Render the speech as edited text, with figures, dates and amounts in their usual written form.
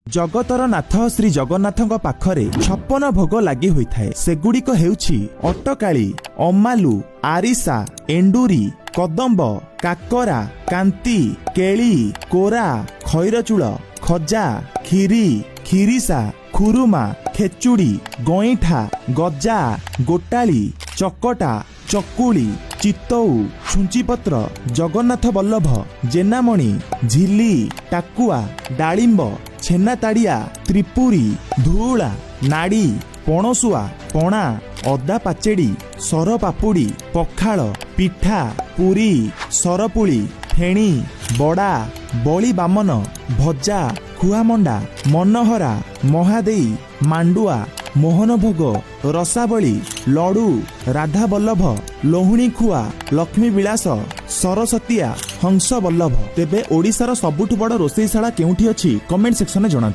ଜଗତର ନାଥ ଶ୍ରୀ ଜଗନ୍ନାଥଙ୍କ ପାଖରେ 56 ଭୋଗ ଲାଗି ହୋଇଥାଏ। ସେଗୁଡ଼ିକ ହେଉଛି ଅଟକାଳି, ଅମାଲୁ, ଆରିସା, ଏଣ୍ଡୁରି, କଦମ୍ବ, କାକରା, କାନ୍ତି, କେଳି, କୋରା, ଖଇରଚୂଳ, ଖଜା, କ୍ଷୀରି, ଖିରିସା, ଖୁରୁମା, ଖେଚୁଡ଼ି, ଗଇଁଠା, ଗଜା, ଗୋଟାଳି, ଚକଟା, ଚକୁଳି, ଚିତଉ, ଛୁଞ୍ଚିପତ୍ର, ଜଗନ୍ନାଥ ବଲ୍ଲଭ, ଜେନାମଣି, ଝିଲି, ଟାକୁଆ, ଡାଳିମ୍ବ, ଛେନା ତାଡ଼ିଆ, ତ୍ରିପୁରୀ, ଧୁଉଳା, ନାଡ଼ି, ପଣସୁଆ, ପଣା, ଅଦା ପାଚେଡ଼ି, ସର ପାପୁଡ଼ି, ପଖାଳ, ପିଠା, ପୁରୀ, ସରପୁଳି, ଫେଣି, ବଡ଼ା, ବଳି ବାମନ, ଭଜା, ଖୁଆମଣ୍ଡା, ମନହରା, ମହାଦେଇ, ମାଣ୍ଡୁଆ, ମୋହନ ଭୋଗ, ରସାବଳି, ଲଡୁ, ରାଧାବଲ୍ଲଭ, ଲହୁଣୀ ଖୁଆ, ଲକ୍ଷ୍ମୀ ବିଳାସ, ସରସତିଆ, ହଂସ ବଲ୍ଲଭ। ତେବେ ଓଡ଼ିଶାର ସବୁଠୁ ବଡ଼ ରୋଷେଇଶାଳା କେଉଁଠି ଅଛି, କମେଣ୍ଟ ସେକ୍ସନରେ ଜଣାନ୍ତୁ।